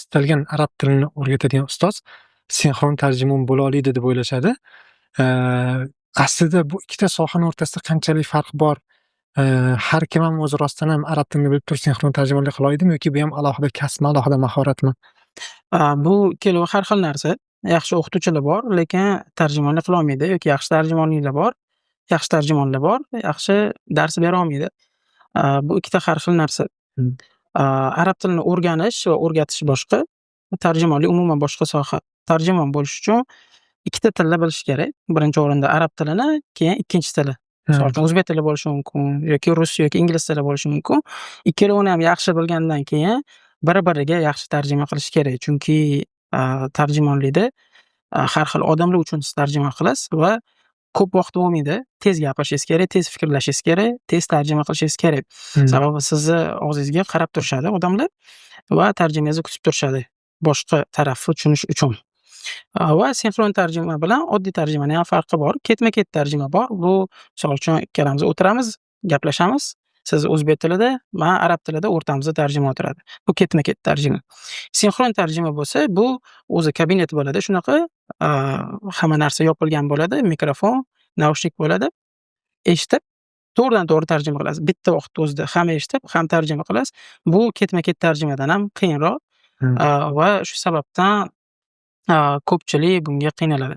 Istalgan arab tilini o'rgatadigan ustoz sinxron tarjimon bo'la oladi deb o'ylashadi. Aslida bu ikkita sohani o'rtasida qanchalik farq bor? Har kim ham o'zi rostdan ham arab tilini bilib turib sinxron tarjimonlik qila oladimi yoki bu ham alohida kasbmi, alohida mahoratmi? Bu ikkalovi har xil narsa. Yaxshi o'qituvchilar bor, lekin tarjimonlik qilolmaydi yoki yaxshi tarjimonliklar bor, yaxshi tarjimonlar bor, yaxshi dars bera olmaydi. Bu ikkita har xil narsa. Arab tilini o'rganish va o'rgatish boshqa, tarjimonlik umuman boshqa soha. Tarjimon bo'lish uchun ikkita tilni bilish kerak. Birinchi o'rinda arab tilini, keyin ikkinchi tili. Misol uchun, o'zbek tili bo'lishi mumkin yoki rus yoki ingliz tili bo'lishi mumkin. Ikkalovini ham yaxshi bilgandan keyin bir-biriga yaxshi tarjima qilish kerak. Chunki tarjimonlikda har xil odamlar uchun siz tarjima qilasiz va ko'p vaqt bo'lmaydi. Tez gapirishingiz kerak, tez fikrlashingiz kerak, tez tarjima qilishingiz kerak. Sababi sizni og'zingizga qarab turishadi odamlar va tarjimangizni kutib turishadi boshqa tarafni tushunish uchun. Va sinxron tarjima bilan oddiy tarjimani ham farqi bor. Ketma-ket tarjima bor. Bu, misol uchun, ikkalamiz o'tiramiz, gaplashamiz. Siz o'zbek tilida, man arab tilida, o'rtamizda tarjimon o'tiradi. Bu ketma-ket tarjima. Sinxron tarjima bo'lsa, bu o'zi kabinet bo'ladi shunaqa, hamma narsa yopilgan bo'ladi, mikrofon, naushnik bo'ladi. Eshitib, to'g'ridan-to'g'ri tarjima qilasiz. Bitta vaqtda o'zida ham eshitib, ham tarjima qilasiz. Bu ketma-ket tarjimadan ham qiyinroq va shu sababdan ko'pchilik bunga qiynaladi.